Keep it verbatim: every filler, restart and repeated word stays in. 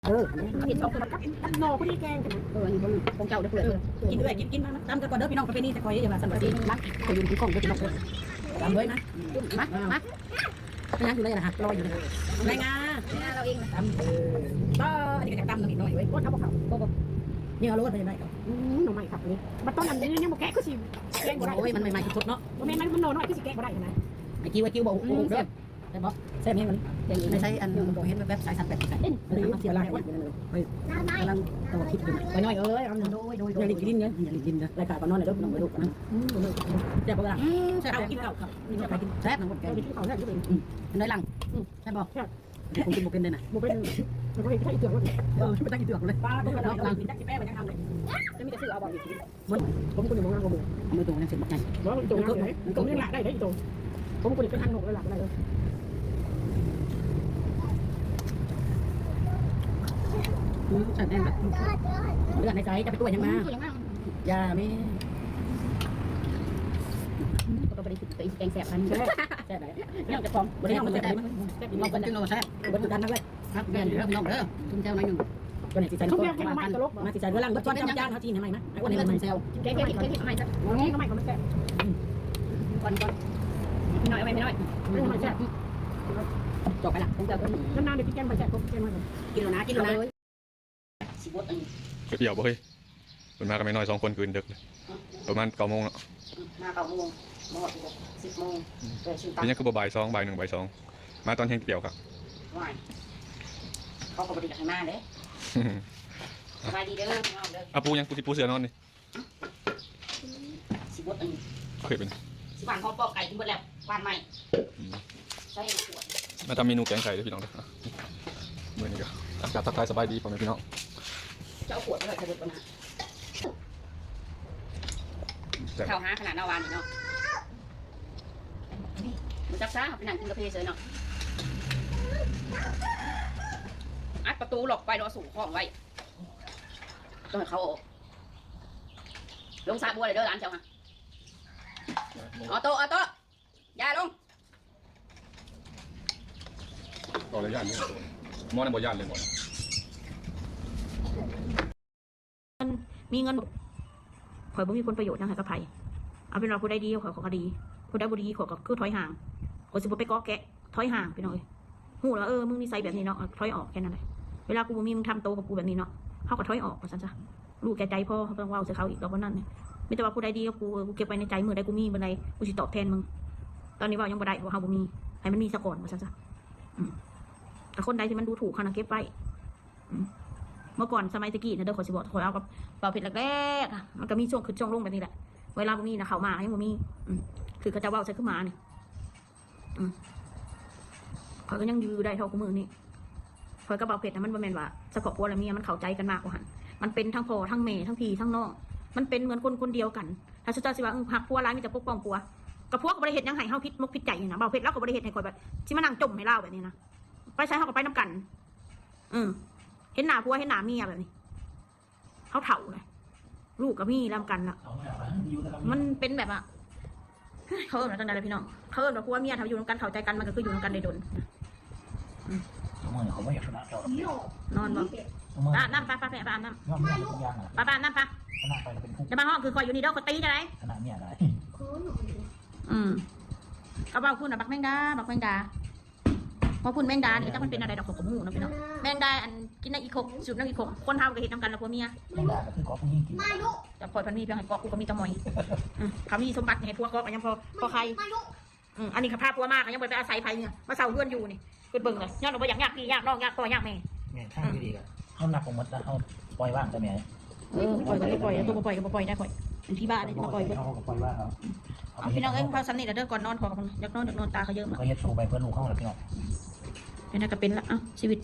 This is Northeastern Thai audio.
เออ เห็นสองคนกับกับหน่อผู้นี้แกงกันนะ เออ อันนี้ของเจ้าเด้อเพื่อน เออ กินด้วย กิน กินมา มา ตำกันก่อนเด้อพี่น้อง ประเพณีแต่คอยอย่ามาสั่นประเพณี มา ขออยู่ในกล้องเด้อพี่น้อง ตำเลยนะ มา มา ไม่งั้นอยู่เลยนะฮะ ลอยอยู่เลย รายงาน งานเราเองนะ ตำ เออ ก็อันนี้ก็จะตำน้ำอีกหน่อยเว้ย โคตรครับผม โอ้โห นี่เอาโลดไปยังไงก่อน อืม หน่อไม้ครับอันนี้ บัดตอนนั้นยังบ่แกะคือสิแกงบ่ได้ โอ้ย มันใหม่ๆสดๆเนาะ บ่แม่นมัน มันหน่อน้อยคือสิแกะบ่ได้นะ ไอ้กิ้ว ไอ้กิ้วบอก อืม โอ้โห เด้อ แซ่บบ่ แซ่บแม่นมัน ไม่ใช่อัน บ่เห็นแบบสายสันแบบนี้ เออ มาเสียหลาย เฮ้ย กำลังต่อคลิปอยู่ ไปหน่อยเอ้ย เอาหน่อย โดย โดย โดย อย่าหลีกลิ้นนะ อย่าหลีกลิ้นนะ รายการก็นอนเลยเด้อ พี่น้องเด้อ อืม แซ่บบ่ล่ะ อืม แซ่บ เอากินข้าวครับ กินข้าวไปกิน แซ่บนะ คนแก่ กินข้าวแซ่บอยู่เลย อืม น้อยหลัง อืม แซ่บบ่ แซ่บ เดี๋ยวผมกินบ่เป็นเลยนะ บ่เป็น บ่เป็น ใช่อีกเถื่อน เออ ไม่ได้กินเถื่อนเลย ปลาต้องกระดองหลัง กินจักสิแป้มันยังทำเลย จะมีแต่ซื้อเอาบ่ มัน ผมคนหนึ่งมองหน้าผม เอามือตรงนั้นเสร็จบอกไง ว่าตรงนั้นไหน ตรงนี้หลักได้ได้ตรง ผมคนหนึ่งเป็นทางหกเลยหลักได้เลย อืม ใส่แน่นแบบ เลือดในใจจะไปตัวยังมา อย่าแม่ ก็บ่ได้กินตัวอีแกงแซ่บมัน แซ่บ แซ่บไหน เนี่ยเจ้าของ บ่ได้เอามาแซ่บ แซ่บ เอาคนจังเอาแซ่บ เบิดกันทั้งเลย ครับ แม่นเด้อพี่น้องเด้อ ซุ่มแซวหน่อยหนึ่ง ตัวไหนสิใส่ ซุ่มแซว มา มาตลก มาสิใส่เวลาเบิดก่อน จังจานเฮาที่ไหนมา อันนี้ซุ่มแซว แกง แกง แกง แกง เอาใหม่จ้ะ อันนี้ก็ใหม่ก็มันแซ่บ ก่อน ก่อน พี่น้อย เอาใหม่ พี่น้อย เอาใหม่แซ่บ จบไปละ ซุ่มแซวก็มี นานๆเดี๋ยวพี่แกงไปแซ่บ พวกแกงมาก่อน กินแล้วนะ กินแล้วนะ สิบดอันนี้ ไปเที่ยวบ่เฮ้ย เพิ่นมากับแม่น้อยสองคนคืนดึกเลย ประมาณเก้าโมงเนาะ มาเก้าโมง มาฮอดสิบโมง เออ ชิมตำ เป็นหยังคือบ่บ่ายสอง บ่ายหนึ่ง บ่ายสอง มาตอนเที่ยงเดียวครับ ว้าย เขาก็บ่ได้อยากให้มาเด้ สบายดีเด้อพี่น้องเด้อ อ่ะ ปูยัง ปูสิปูเสื่อนอนนี่ สิบดอันนี้ เคยเป็น สิหว่านของปอกไก่กินเบิดแล้ว หว่านใหม่ อืม ใส่ขวด มาทำเมนูแกงไข่ด้วยพี่น้องเด้อ อ่ะ มื้อนี้ก็อากาศทักทายสบายดีพ่อแม่พี่น้อง จะเอาขวดไปไว้ใส่รถก่อนนะ แซ่บ เข้าหาขนาดหน้าหวานนี่เนาะ มันจักซ่า ไปนั่งกินกาแฟเฉยเนาะ อัดประตูล็อกไว้ รอสู่ห้องไว้ ต้องให้เขาออก ลงสระบัวเลยเด้อ หลานเจ้าค่ะ ออโต้ ออโต้ อย่าลง ต่อเลยย่านนี่ หมอนั่นบ่ย่านเลยหมอ มีเงิน ข่อยบ่มีผลประโยชน์หยังให้กับไผ เอาเป็นว่าผู้ใดดี ข่อยก็ดี ผู้ใดบ่ดี ข่อยก็คือถอยห่าง ข่อยสิบ่ไปเกาะแกะ ถอยห่างพี่น้องเอ้ย ฮู้แล้ว เออ มึงนิสัยแบบนี้เนาะ ถอยออกแค่นั้นแหละ เวลากูบ่มี มึงทำโตกับกูแบบนี้เนาะ เฮาก็ถอยออกว่าซั่นซะ รู้แก่ใจพอ เฮาบ่ต้องเว้าใส่เขาอีกดอก ว่านั่นน่ะ มีแต่ว่าผู้ใดดีกับกู เออ กูเก็บไว้ในใจ มื้อใดกูมี มื้อใดกูสิตอบแทนมึง ตอนนี้เว้ายังบ่ได้ เพราะเฮาบ่มี ให้มันมีซะก่อนว่าซั่นซะ อืม แต่คนใดที่มันดูถูกเฮานะ เก็บไว้ อืม เมื่อก่อนสมัยตะกี้นะเด้อ ข่อยสิบอก ข่อยเอากับบ่าวเพชรแรกๆอะ มันก็มีช่วงขึ้นช่วงลงแบบนี้แหละ เวลาบ่มีนะ เข้ามายังบ่มี อืม คือเขาเจ้าเว้าใส่คือหมานี่ อืม ข่อยก็ยังอยู่ได้เท่าคุมื้อนี้ ข่อยกับบ่าวเพชรนะ มันบ่แม่นว่าเฉพาะผัวและเมีย มันเข้าใจกันมากกว่าหั่น มันเป็นทั้งพ่อทั้งแม่ทั้งพี่ทั้งน้อง มันเป็นเหมือนคนคนเดียวกัน ถ้าสุดท้ายสิว่า เออ ฮักผัวหลาย มีแต่ปกป้องผัว กับผัวก็บ่ได้เฮ็ดหยังให้เฮาผิดมกผิดใจนี่นะ บ่าวเพชรลาวก็บ่ได้เฮ็ดให้ข่อยแบบ สิมานั่งจ่มให้ลาวแบบนี้นะ ไปไสเฮาก็ไปนำกัน อืม เห็นหน้าผัวเห็นหน้าเมียแบบนี้ เฮาเฒ่าเลย ลูกก็มีแล้วกันละ เอาไว้เอาไว้อยู่แล้วครับ มันเป็นแบบว่า เขาเอิ้นว่าจั่งใดล่ะพี่น้อง เขาเอิ้นว่าผัวเมียถ้าอยู่นำกันเข้าใจกัน มันก็คืออยู่นำกันได้โดน อืม เขาเมื่อยเขาไม่อยากชนะเจ้าหรอก นอนบ่ เขาเมื่อย อาบน้ำไป ไป ไปอาบน้ำ ย่อมย่อมทุกอย่างอะ ไป ไปอาบน้ำไป ชนะไปแล้วเป็นทุกข์ อย่ามาฮ้องคือข่อยอยู่นี่เด้อ ข่อยตีจะได้ ชนะเมียได้ อืม เอาเว้าคุณน่ะ บักแมงดา บักแมงดา เพราะคุณแมงดานี่จักมันเป็นอะไรดอก ข่อยก็บ่ฮู้เนาะพี่น้อง แมงดาอันกินในอีกคก สูบในอีกคก คนเฮาก็เฮ็ดนำกันล่ะผัวเมีย แมงดาก็คือเกาะผู้หญิงกิน แต่ข่อยพันมีเพียงให้เกาะ กูก็มีแต่หมอย อืม เขามีสมบัติให้ผัวเกาะก็ยังพอ พอใคร อืม อันนี้ก็พาผัวมาก็ยังบ่ไปอาศัยไผเนี่ย มาเช่าเฮือนอยู่นี่ คิดเบิ่งเลย ย้อนว่าบ่อยากยากพี่ยากน้องยากพ่อยากแม่ แม่นทางที่ดีก็เฮานับบ่หมดแล้ว เฮาปล่อยวางซะแม่ เออ ปล่อยก็บ่ปล่อย ตัวบ่ปล่อยก็บ่ปล่อยได้ข่อย อันที่บ้าเนี่ยจะมาปล่อยเบิด เฮาก็ปล่อยวางเอา เอาพี่น้องเอ้ย พอสำนี้แล้วเด้อ ก่อนนอน พอกับมัน อยากนอน อยากนอน ตาก็เยิ้มแล้ว ก็เฮ็ดสู้ไปเพื่อลูกเฮาล่ะพี่น้อง เป็นอะไรก็เป็นละ เอ้า ชีวิต